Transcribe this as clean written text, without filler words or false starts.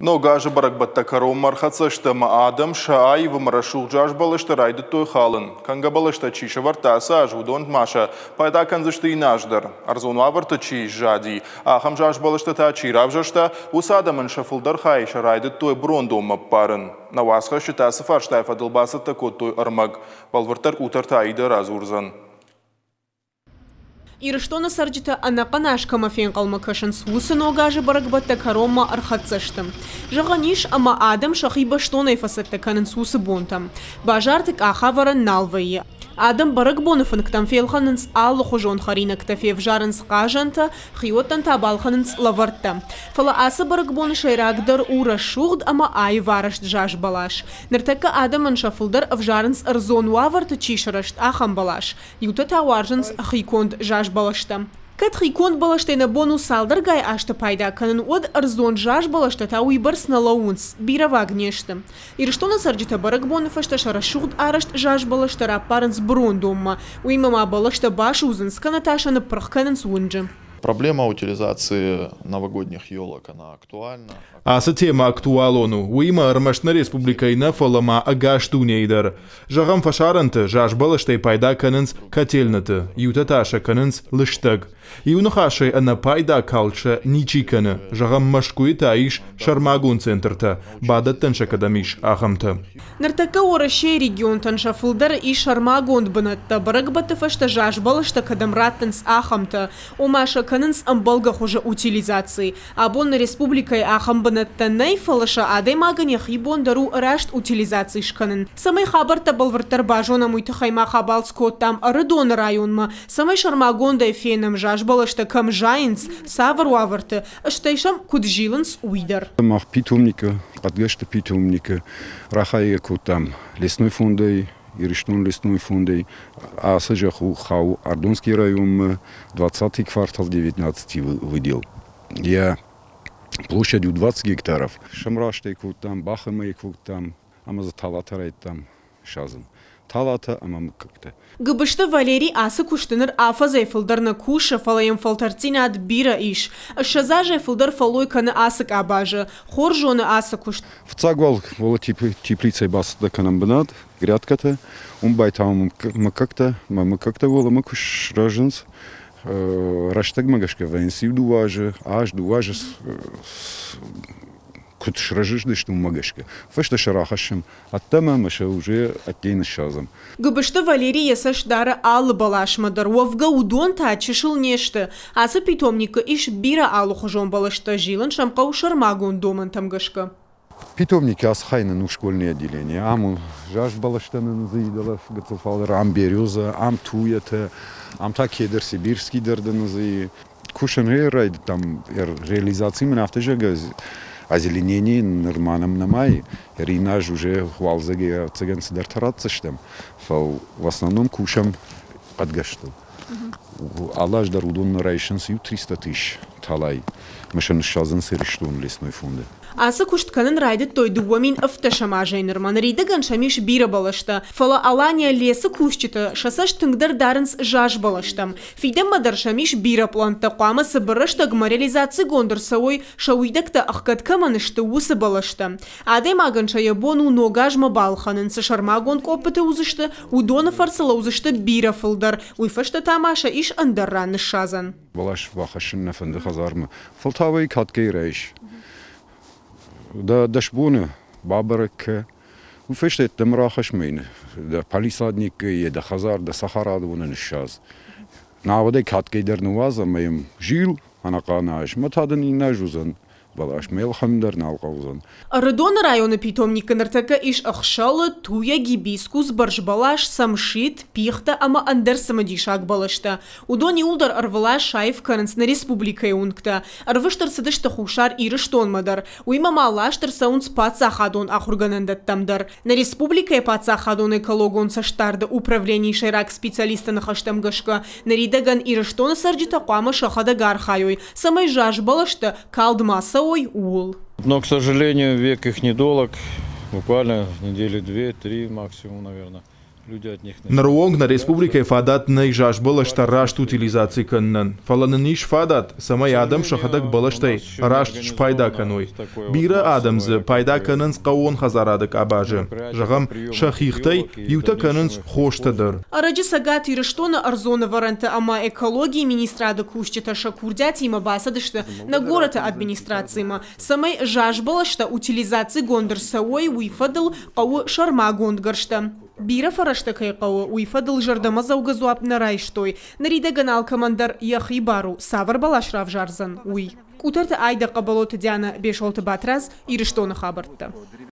Ног азы бӕрӕгбӕттӕ кӕронмӕ ӕрхӕццӕ сты ӕмӕ адӕм сӕ аив ӕмӕ рӕсугъд заз бӕлӕстӕ райдыдтой халын. Кӕнгӕ бӕлӕстӕ чи сӕвӕрдта ацы аз, уыдон ма сӕ пайда кӕндзысты иннӕ аз дӕр. Ӕрдзон уавӕрты чи сзади, ахӕм заз бӕлӕстӕ та чи равзӕрста, уыцы адӕмӕн сӕ фылдӕр хай сӕ райдыдтой брондонмӕ ӕппарын. Нӕ уацхӕсджытӕ ацы фарстайы фӕдыл бацӕттӕ кодтой ӕрмӕг. Бӕлвырддӕр Къутӕрты Аидӕ радзурдзӕн. Ирыстоны цӕрджытӕ ӕнӕхъӕн аз кӕмӕ фенхъӕлмӕ кӕсынц, уыцы Ног азы бӕрӕгбӕттӕ кӕронмӕ ӕрхӕццӕ сты. Зӕгъӕн ис, ӕмӕ адӕм сӕхи бӕстонӕй фӕцӕттӕ кӕнынц уыцы бонтӕм. Базарты къахӕвӕрӕн нал вӕййы. Адӕм бӕрӕгбоны фынгтӕм фелхӕнынц алыхуызон хӕринӕгтӕ, февзарынц хъазӕнтӕ, хиуӕттӕн та балхӕнынц лӕвӕрттӕ. Фӕлӕ ацы бӕрӕгбоны сӕйрагдӕр у рӕсугъд ӕмӕ аив арӕзт заз бӕлас. Ныртӕккӕ адӕмӕн сӕ фылдӕр ӕвзарынц ӕрдзон уавӕрты чи сырӕзт, ахӕм бӕлас. Иутӕ та уарзынц хиконд заз бӕлӕстӕ. Кӕд хиконд бӕлӕстӕй нӕ бон у цалдӕргай азты пайда кӕнын, уӕд ӕрдзон заз бӕлӕстӕ та уыйбӕрц нӕ лӕууынц, бирӕваг не сты. Ирыстоны цӕрджытӕ бӕрӕгбоны фӕстӕ сӕ рӕсугъд арӕзт заз бӕлӕстӕ раппарынц бырондонмӕ, уыимӕ ма бӕлӕстӕ басудзынц кӕнӕ та сӕ ныппырх кӕнынц уынджы. Проблема утилизации новогодних елок, она актуальна. Ацы темӕ актуалон у, уыимӕ ӕрмӕст нӕ республикӕйы нӕ, фӕлӕ ма ӕгас дунейы дӕр. Зӕгъӕм, фӕсарӕнты заз бӕлӕстӕй пайда кӕнынц котельныты, иутӕ та сӕ кӕнынц лыстӕг. Иу ныхасӕй ӕнӕпайда калд сӕ ничи кӕны. Зӕгъӕм, Мӕскуыйы та ис сӕрмагонд центртӕ, бадӕттӕн сӕ кӕдӕм ис, ахӕмтӕ. Ныртӕккӕ Уӕрӕсейы регионтӕн сӕ фылдӕр ис сӕрмагонд бынӕттӕ, бӕрӕгбӕтты фӕстӕ заз бӕлӕстӕ кӕдӕм раттынц, ахӕмтӕ. Ома сӕ кӕнынц ӕмбӕлгӕ хуызы утилизаци. Абон нӕ республикӕйы ахӕм бынӕттӕ нӕй, фӕлӕ сӕ адӕймагӕн йӕхи бон дӕр у раст утилизаци скӕнын. Цӕмӕй хабӕрттӕ бӕлвырддӕр базонӕм, уый тыххӕй мах абалц кодтам Ӕрыдоны районмӕ, цӕмӕй сӕрмагондӕй фенӕм, заз бӕлӕстӕ кӕм зайынц, цавӕр уавӕрты, стӕй сӕм куыд зилынц, уый дӕр. Мах питомникы, хъӕдгӕсты питомникы рахайгӕ кодтам лесной фондӕй, Ирыстон лесной фондӕй. Ацы зӕхх у хауы Ардонский районмӕ, 20 квартал 19 выдел. Йӕ площадью 20 гектаров. Сӕмрастӕй кодтам, бахымӕй кодтам ӕмӕ дзы талатӕ райдтам садзын. Талатӕ ӕмӕ мыггӕгтӕ. Гыбызты Валери ацы куысты ныр афӕдзӕй фылдӕр нӕ кусы, фӕлӕ йӕм фӕлтӕрддзинад бирӕ ис. 20 азӕй фылдӕр фӕллой кӕны ацы къабазы. Хорз зоны ацы куыст. Фыццаг уал теплицӕйы бацӕттӕ кӕнӕм бынат, грядкӕтӕ. Уым байтауӕм мыггӕгтӕ, мӕ мыггӕгтӕ уӕлӕмӕ куы сырӕзынц, рӕстӕгмӕ гӕсгӕ вӕййынц иу дыууӕ азы, аз дыууӕ азы куыд сырӕзыдысты, уымӕ гӕсгӕ. Фӕстӕ сӕ рахӕссӕм ӕддӕмӕ ӕмӕ сӕ уже ӕддейы ныссадзӕм. Гыбызты Валери йӕ цӕст дары алы бӕласмӕ дӕр. Уӕвгӕ уыдон та чысыл не сты. Ацы питомникы ис бирӕ алыхуызон бӕлӕстӕ, зилын сӕм хъӕуы сӕрмагонд домӕнтӕм гӕсгӕ. Питомники ацы хай нын у школьное отделение. Ам заз бӕлӕстӕ нын дзы гыццыл фалдӕр, ам береза, ам туятӕ, ам та кедр сибирский дӕр дын дзы. Кусын райдыдтам реализаци мын афтӕ зӕгъгӕ, озеленение нырма нӕм нӕмайы. Ӕриназ уже уалдзӕгӕй ӕвӕццӕгӕн цыдӕртӕ ратдзыстӕм, фӕл в основном кусӕм хъӕдгӕстыл. Алы аз дӕр уыдон райсынц иу 300 тысяч талай, ӕмӕ сӕ ныссадзынц Ирыстоны лесной фонды. Ацы куыст кӕнын райдыдтой 2017 азӕй нырмӕ. Ныридӕгӕн сӕм ис бирӕ бӕлӕстӕ, фӕлӕ Алания лесы кусджытӕ сӕ цӕст тынгдӕр дарынц заз бӕлӕстӕм. Фидӕнмӕ дӕр сӕм ис бирӕ пълӕнттӕ, хъуамӕ цыбыр рӕстӕгмӕ реализацигонд ӕрцӕуой, сӕ уидӕгтӕ ӕхгӕд кӕмӕн сты, уыцы бӕлӕстӕ. Адӕймагӕн сӕ йӕ бон у ног азмӕ балхӕнын, цы сӕрмагонд къоппыты уыдзысты, уыдоны фӕрцы лӕудзысты бирӕ фылдӕр, уый фӕстӕ та ма сӕ ис ӕндӕр ран ныссадзӕн. Бӕлас бахӕссын нӕ фӕнды хӕдзармӕ. Фӕлтау ӕй кӕдгӕй райс. Дӕ дӕс боны бабӕрӕг кӕ. Уый фӕстӕ дӕм рахӕсс мӕ дӕ палисадниккӕй, йе дӕ хӕдзар, дӕ цӕхӕрадоны ныссадз. Науӕд ӕй кӕдгӕй дӕр ныууадз ӕмӕ йӕм зил ӕнӕхъӕн аз, мӕ та дын иннӕ аз уыдзӕн. Бӕлас ме лхӕнын дӕр нал хъӕудзӕн. Ӕрыдоны районы питомникы ныртӕккӕ ис ӕхсӕлы, туйӕ, гибискус, бӕрзбӕлас, самшит, пихтӕ ӕмӕ ӕндӕр цымыдисаг бӕлӕстӕ. Уыдон иууылдӕр ӕрвылаз саив кӕнынц нӕ республикӕйы уынгтӕ. Ӕрвыст ӕрцыдысты Хуссар Ирыстонмӕ дӕр. Уыимӕ ма ласт ӕрцӕуынц паддзахадон ахуыргӕнӕндӕттӕм дӕр. Нӕ республикӕйы паддзахадон экологон цӕстдарды управленийы сӕйраг специалисты ныхӕстӕм гӕсгӕ, ныридӕгӕн Ирыстоны цӕрджытӕ хъуамӕ сӕхӕдӕг архайой, цӕмӕй заз бӕлӕстӕ калд ма цӕуой, ууыл. Но, к сожалению, век их недолог. Буквально недели две-три максимум, наверное. Ныры онг нӕ республикӕйы фадат нӕй зазбӕлӕстӕ раст утилизаци кӕнынӕн, фӕлӕ нын ис фадат, цӕмӕй адӕм сӕхӕдӕг бӕлӕстӕй раст спайда кӕной. Бирӕ адӕм дзы пайда кӕнынц хъӕууон хӕдзарады къабазы. Зӕгъӕм, сӕ хихтӕй иутӕ кӕнынц хостӕ дӕр. Ӕрӕджы Цӕгат Ирыстоны ӕрдзон ӕвӕрӕнты ӕмӕ экологийы министрады кусджытӕ сӕ курдиатимӕ бацыдысты нӕ горӕты администрацимӕ, цӕмӕй зазбӕлӕстӕ утилизацигонд ӕрцӕуой, уый фӕдыл хъӕуы сӕрмагонд гӕрзтӕ. Бирӕ фӕрӕзтӕ кӕй хъӕуы, уый фӕдыл зӕрдӕмӕдзӕугӕ дзуапп нӕ райстой. Ныридӕгӕн алкӕмӕн дӕр йӕхи бар у, цавӕр бӕлас равзардзӕн, уый. Къутӕрты Айдӕ, Хъӕбӕлоты Дианӕ, Бесолты Батрадз, Ирыстоны хабӕрттӕ.